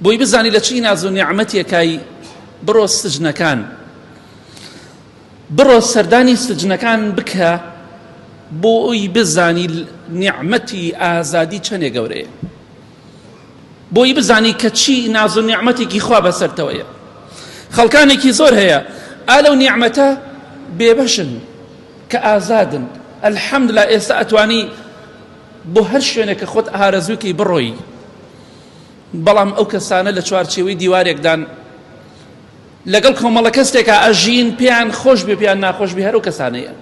بۆی بزانی لە چی ناز و نیعمەتێکای، بڕۆ سجنەکان، بڕۆ سەردانی سجنەکان بکە بۆی بزانی نیعمەتی ئازادی چەندێ گەورەیە، بۆی بزانی کە چی ناز و نیعمەتێکی خوا بەسەرتەوەیە. خەڵکانێکی زۆر هەیە ئا لەو نیعمەتە بێبەشن کە ئازادن. الحمدلله ئێستا ئەتوانی بۆ هەر شوێنێک کە خۆت ئارەزووکەی بڕۆی، بەڵام ئەو کەسانە لە چوارچێوەی دیوارێکدان لەگەڵ کۆمەڵە کەسێکا ئەژین، پێیان خۆش بێ پێیان ناخۆش بێ هەر ئەو کەسانەیە.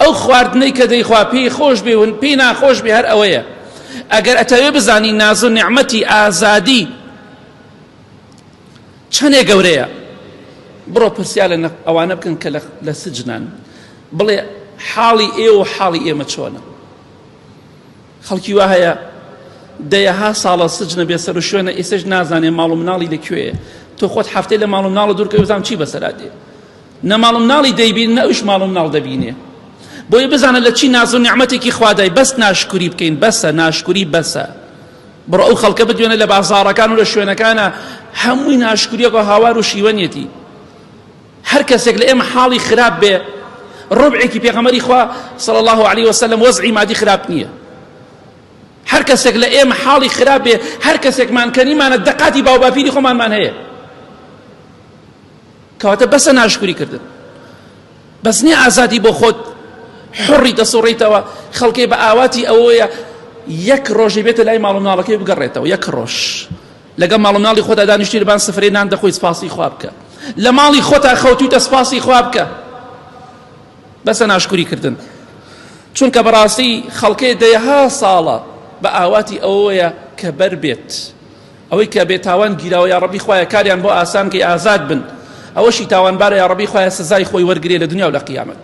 ئەو خواردنەی کە دەیخوا پێی خۆش بێ و پێی ناخۆش بێ هەر ئەوەیە. ئەگەر ئەتەوێ بزانی ناز و نیعمەتی ئازادی چەنێ گەورەیە، بڕۆ پرسیار لە ئەوانە بکەن کە لە سجنان، بڵێ حاڵی ئێوە و حاڵی ئێمە چۆنە. خەڵکی وا هەیە دەیەها ساڵە سجنە بێ سەر و شوێنە، ئێستاش نازانێ ماڵ و مناڵی لەکوێیە. تۆ خۆت هەفتەی لە ماڵ و مناڵە دوورکەوی بزانم چی بەسەرا دێ. نە ماڵ و مناڵی دەیبین نە ئەویش ماڵ و مناڵ دەبینێ. بۆیە بزانە لە چی ناز و نیعمەتێکی خوادای، بەس ناشکوری بکەین، بەسە ناشکوری بەسە. بڕۆ ئەو خەڵکە بدوێنە لە بازاڕەکان و لە شوێنەکانە هەمووی ناشکوریەکە و هاوار و شیوەنیەتی. هەر کەسێک لە ئێمە حاڵی خراپ بێ، ڕوبعێکی پێغەمبەری خوا صلی الله علیه وسلم وەزعی مادی خراپ نییە. هەر کەسێک لە ئێمە حاڵی خراپ بێ، هەر کەسێکمان کەنیمانە دەقاتی باوباپیری خۆمانمان هەیە. کەواتە بەسە ناشکوری کردن، بەس نییە ئازادی بۆ خۆت حڕی دەسوڕیتەوە. خەڵکی بە ئاواتی ئەوەیە یەک ڕۆژی بێتە لای ماڵ و مناڵەکەی بگەڕێتەوە. یەک ڕۆژ لەگەڵ ماڵ و مناڵی خۆتا دانیشتی لەبان سفرەی نان دەخۆی، سپاسی خوا بکە. لە ماڵی خۆتا خەوتویتە، سپاسی خوا بکە. بەسە ناشکوری کردن، چونکە بەڕاستی خەڵکێ دەیەها ساڵە بە ئاواتی ئەوەیە کە بەر بێت. ئەوەی کە بێتاوان گیراوە یا ڕەبی خوایە کاریان بۆ ئاسان کەی ئازاد بن، ئەوەشی تاوانبارە یا ڕەبی خوایە سزای خۆی وەرگرێ لە دنیا و لە قیامەت.